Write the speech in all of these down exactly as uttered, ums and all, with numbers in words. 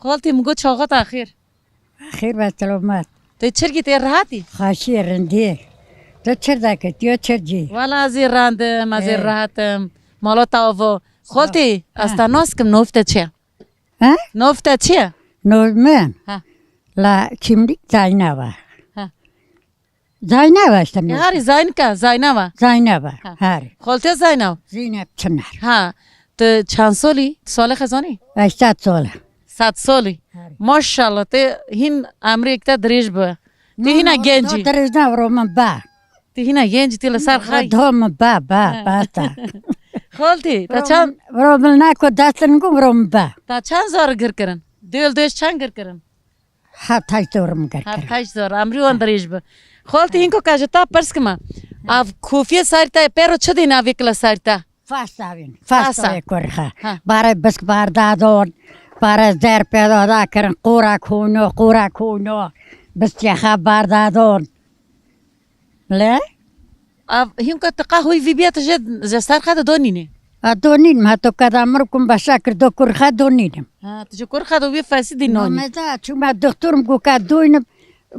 Xaltî, min got çaxa te xêr. Xêr be, selamet. Tê çirkî, tê rehatî? Xaşiyê rindiyê. Tu çir dekî, tu çircî? Wala ez ê rendim, ez ê Ê. rehat im. Mala te ava. Xaltî, ez Ha. te nas kim, nav te çi ye? He? Nav te çi ye? Nav min? Ha. La kimlik Zeynep e. Ha. Zeynep e işte. E, herî Zeynika, Zeynep e. Zeynep e, Ha. herî. Xaltê Zeynep. Zeynep Çinar. Ha. Tu çend salî? Tu salê xwe zanî? Heştad sal. Sed salî. Herî. Maşallah, tê hîn emrêk te dirêj bi. Tê hîna gencî. Dirêj ne, viro min be. Tê hîna gencî, tê li ser xay. Do min be, be, Ha. be te. Xaltî, te Viro çend min, viro min ne ku dest min ku viro min be. Te çend zar gir kirin? Dêl dêş çend gir kirin? Heft heşt zor min gir Heft kirin. heşt zor, emrî wan dirêj bi. Xaltî, hîn ku ka ji te pirs kima. Ev kofiyê ser te, pêro çi dî navê kila ser te? Fas davin. Fas Fasa. davê kurxa. Ha. Bare bisk bar dadon. Bare zer pêda da kirin. Qura kuno, qura kuno. Bistiya xa bar dadon. Le? Ev hîn ku tu qehwî vî biya, tu jê, ji ser xwe de donînê? A donînim, heto keda mir kum beşa kir do kurxa donînim. Ha, tu ji kurxa de wî fesî dî nonî. Mameda, çûma doktor, min got ka doynim,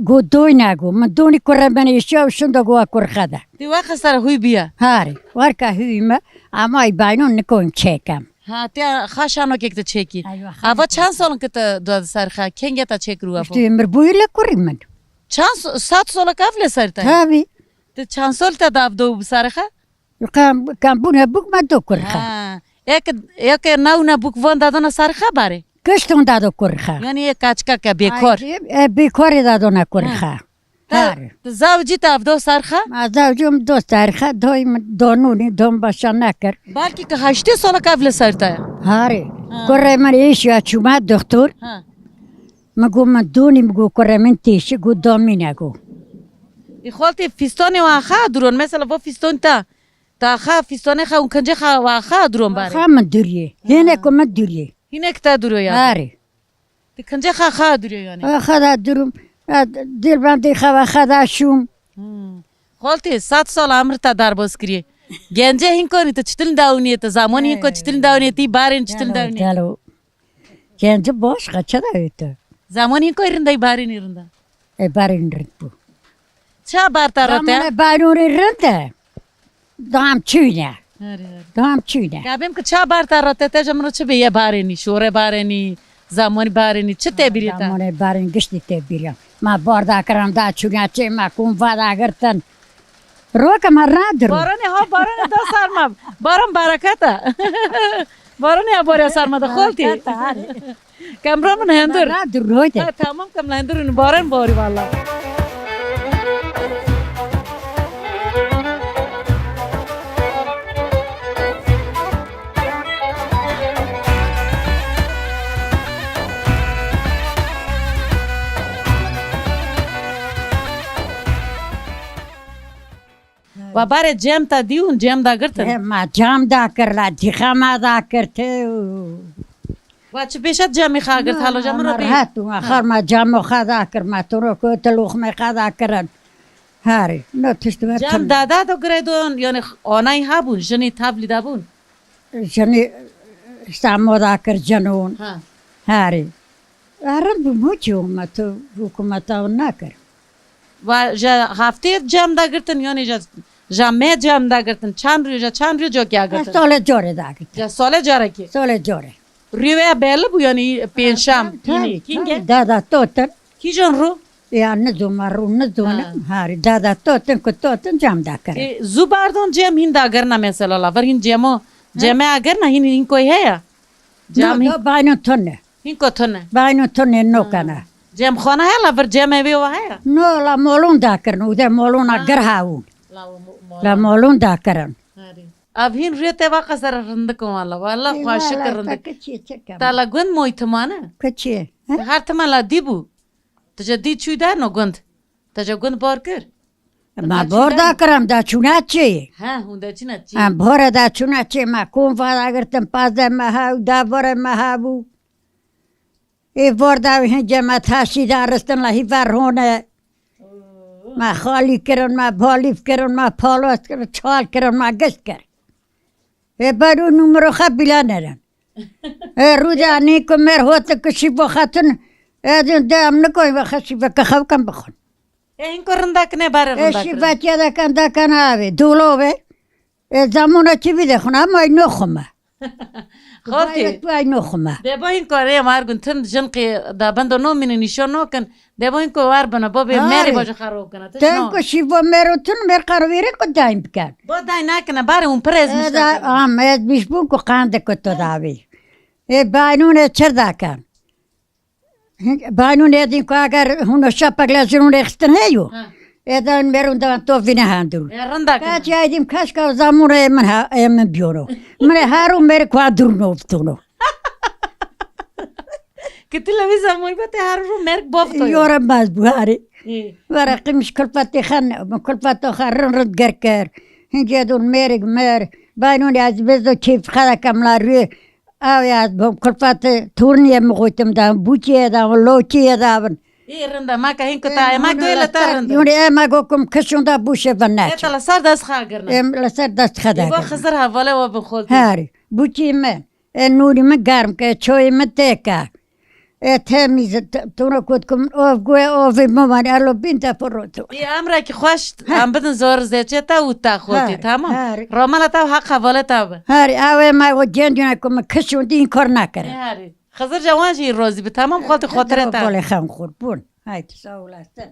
got doyne got. Min donî kurê min êşiya û şindo got kurxa de. Tê wexa ser hûy biya? Harî, werka hûy me, ama ay baynon nikoyim çêkem. Ha, tê xaşanokek tu çêkî. Eywa, Ava xaşan. çend salin ki tu do ser xe? Kenge te çêkir ava? Îşte mir bûyî le kurî min. Çend so-, sed solek ev li ser te? Tabii. Tu çend sol te dav do bi serê xwe? Kam, kam bûne bûk me do kurxa. Ha. Eke, eke newne bûk van dadona serê xwe barê? Kişton dado kurxa. Yani ye kaçka ke bêkor. Ay, e, bêkorê dadona kurxa. Ha. Te, Har. te zewcî te ev do serê xwe? Ma zewcim do serê xwe, doy min donûnî, don başa nekir. Belkî ke heştê solek ev li ser te ye. Harê. Ha. Kurê min êşiya çûma doktor. Ha. Min got, min donî, min got, kurê min têşi, got, domîne, got. Ê xaltê, fîstonê wa xa duron, mesela, vo fîston ta, ta xa fîstonê xa û kincê xa wa xa duron barê? Xa min duriyê. Hêne ku min duriyê. Hinek ta duro ya. Barê. Ti kincê xa xa duro yani. A, xa da durum. A, dilbendê xa wa xa da şûm. Hmm. Xaltê, sed sal emir ta derbas kiriye. Gence hinkonî tu çitil dawniye, tu zamanî hinko çitil dawniye, tî barên çitil dawniye. Gelo, gelo. Genci baş, xeçe de ötü. Zamanî koy rindey, barînî rinda. E, barîn rind bû. Ça bar te rete? Zamanê barûnê rinde. Dam çûne. Herê, herê. Dam çûne. Ya bêm ki ça bar te rete, te ji min re çi bê ye barênî, şore barênî, zamanî barênî, çi te bîrê te? Zamanê barên giştî te bîrê. Ma bar da kirin da çûne çê, ma kum va da girtin. Roke me radir. Baranê ha, baranê da serma. Baran bereketa. Baranê ha, barya serma da xoltî. Bereketa, harê. Kamera min hendur. Radir roke. Ha, tamam, kam hendur, baran bari valla. Wa barê cem ta dî hûn cem da girtin? Cem ma cam da kir, la dîxa ma da kir, tê. Wa çi pêşet cemê xa girt, halo cem re bî? Rehet bû, ma xar ma camo xa da kir, ma toro ko te loxmê xa da kirin. Harê, no tişt ve. Cem dada do girê don, yani anay ha bûn, jinê tevlî da bûn? Jinê samo da kir cinon. Ha. Harê. Erin bi muçi hûmeta, hikûmeta nakir. Wa ji heftê cem da girtin, yani ji, ji me cem da girtin, çend rû, ji çend rû cokya girtin? Sole corê da girtin. Ji sole carekê? Sole corê. Rû wê belli bû, yani pênşem, Ha, yani, tabii, kînge? Tabii, dada totin. Kîjan rû? Ya, nizûma rû, nizûnim. Ha. Harî, dada totin, ku totin cem da kirin. E, zû bardon cem hîn da girna mesela, la vir hîn cemo, Ha. ceme agirna hîn, hîn koy heye? Cem No, hîn do bayno tone. Hîn ko tune? Bayno tune no Ha. kana. Cemxana heye, la vir cemê wê wa heye? No, la molon da kirin, û de molona Ha. gir hawûn. La o mo-, La molon. molon da kirin. Harî. Ev hîn rê te va qesera rindik in walla. Walla Ê, xweşik walla, rindik. Te keçê çi kem? Te la gund moy timane? Keçê, he? Te her timan la dî bû. Te je dî çû der no gund. Te je gund bar kir? Ma Te bor çû da der? kirim, da çûna çê. Ha, hûn de çîna çê. Em bore da çûna çê, ma kom va da girtin, pazdeh meha û da bore meha bû. Ê vorda wî hince me taşî da ristin la hîva rone. Me xalî kirin, me balîf kirin, me palos kirin, çal kirin, me gişt kir. Ê beru numero xe bila nerin. E, rûda nî ku mêr hot ku şîvo xatin, e, din de em nikoy ve xeşî ve ke xew kem bixwin. E, hîn ku rinda kine, bare E, rinda kine. Şîvetiye de ken de ken avê, dolo ve. E, zamona çi bide xwin, ama ay noxume. Xaltî. Bayret bu ay noxume. De bo hîn ku rê margun tim jin qê da bendo no minin nîşo no kin. De bo hîn ku war bina, bo bê Harî. Merê bo ji xwe ro kina. Tişt Ten no. Ku şîvo mêr û tun mêr qaro vêrê ku dayn biken. Bo dayn nakine, bare hûn pir ezmiş E, da, nakine. Am, ez bîş bûn ku qande ku to davî. E, baynûn e çir daken. Hing-, baynûn e din ku eger hûn o şapek le jin hûn rêxistin heyo. Ha. E, da hûn mêr hûn da to vîne handir. E, rinda kine. Kaç ay dim kaşka zamûn e min ha, e min biyoro. Min e her û mêr ku durno vtuno. Ki tu lewî zamûn be te her û mêr bofto. Yora maz buhari. Ê. Were qimiş kulfetê xen, kulfeto xen rin rin gerker. Hince dûn mêrik mêr. Baynûn ez bezo keyf xeda kemla rû. Ew ya bom kulfet turniyê min gotim da, bûçiyê da, loçiyê da bin. Ê rinda, ma ka hîn ku ta, e, ma ku ê li te rinda. Yûnê e ma gokum kişûn da bûşê bin E neçe. Tala sar dest xagirna. Em li ser dest xeda Ê bo girna. Xizir hevale we bin xoltî. Herî, bûçî min, e, nûrî min germ ke, çoyê min tê ke. E, temîz, t-, tûna kotkum, ov guê, ovê min van, elo bin te firoto. Ê emrekî xweş, Ha. Em bidin zor zêçê te û te xoltî, Herî, tamam. Herî. Romela te û heq hevale te bi. Herî, ew ê me o cendîna ku min kişûn dîn kor nakere. Ê herî. Xizir Cewan jî rozî bi, tamam, xoltî xotirê te. Bolê xem xur bûn. Haydi, sağ olasın.